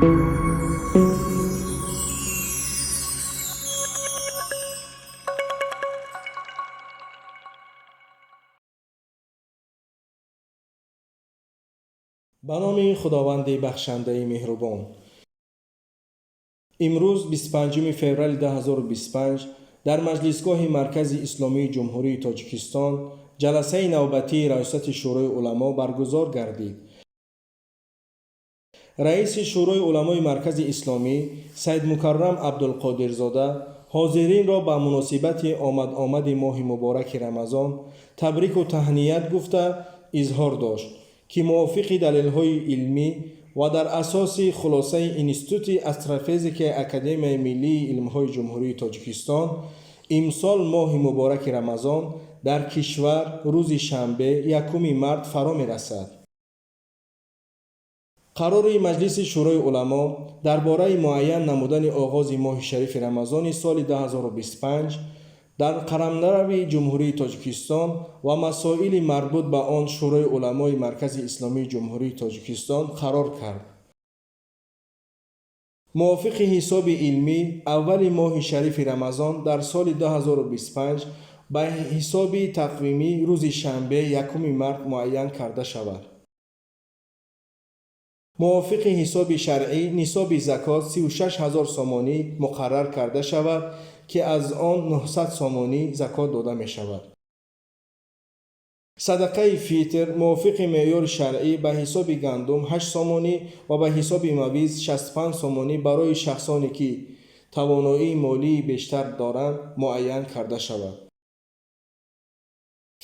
Ба номи Худованди бахшандаи меҳрубон. Имрӯз, 25 феврали 2025, дар маҷлисгоҳи Маркази исломии Ҷумҳурии Тоҷикистон ҷаласаи навбатии Раёсати Шӯрои уламо баргузор гардид. Раиси Шӯрои уламои Маркази исломӣ Саидмукаррам Абдулқодирзода ҳозиринро ба муносибати омад-омади моҳи мубораки Рамазон табрику таҳният гуфта, изҳор дошт, ки мувофиқи далелҳои илмӣ ва дар асоси хулосаи Институти астрофизикаи Академияи миллии илмҳои Ҷумҳурии Тоҷикистон имсол моҳи мубораки Рамазон дар кишвар рӯзи шанбе, 1 март фаро мерасад. Қарори Маҷлиси Шӯрои уламо дар бораи муайян намудани оғози моҳи шарифи Рамазони соли 2025 дар қаламрави Ҷумҳурии Тоҷикистон ва масоили марбут ба он Шӯрои уламои Маркази исломии Ҷумҳурии Тоҷикистон қарор кард. Мувофиқи ҳисоби илмӣ, аввали моҳи шарифи Рамазон дар соли 2025 ба ҳисоби тақвимӣ рӯзи шанбе, 1 март муайян карда шавад. Мувофиқи ҳисоби шаръӣ, нисоби закот 36 ҳазор сомонӣ муқаррар карда шавад, ки аз он 900 сомонӣ закот дода мешавад. Садақаи фитр мувофиқи меъёри шаръӣ ба ҳисоби гандум 8 сомонӣ ва ба ҳисоби мавиз 65 сомонӣ барои шахсоне, ки тавоноии молии бештар доранд, муайян карда шавад.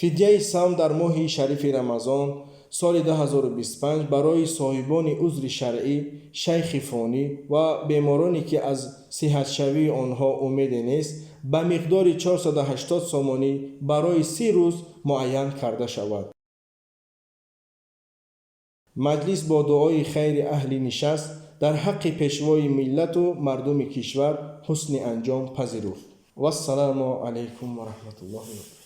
Фидияи савм дар моҳи шарифи Рамазон соли 2025 барои соҳибони узри шаръӣ, шайхи фонӣ ва бемороне, ки аз сиҳатшавии онҳо умеде нест, ба миқдори 480 сомонӣ барои 30 рӯз муайян карда шавад. Маҷлис бо дуои хайри аҳли нишаст дар ҳаққи пешвои миллату мардуми кишвар ҳусни анҷом пазируфт. Вассалому алайкум ва раҳматуллоҳи ва баракатуҳ.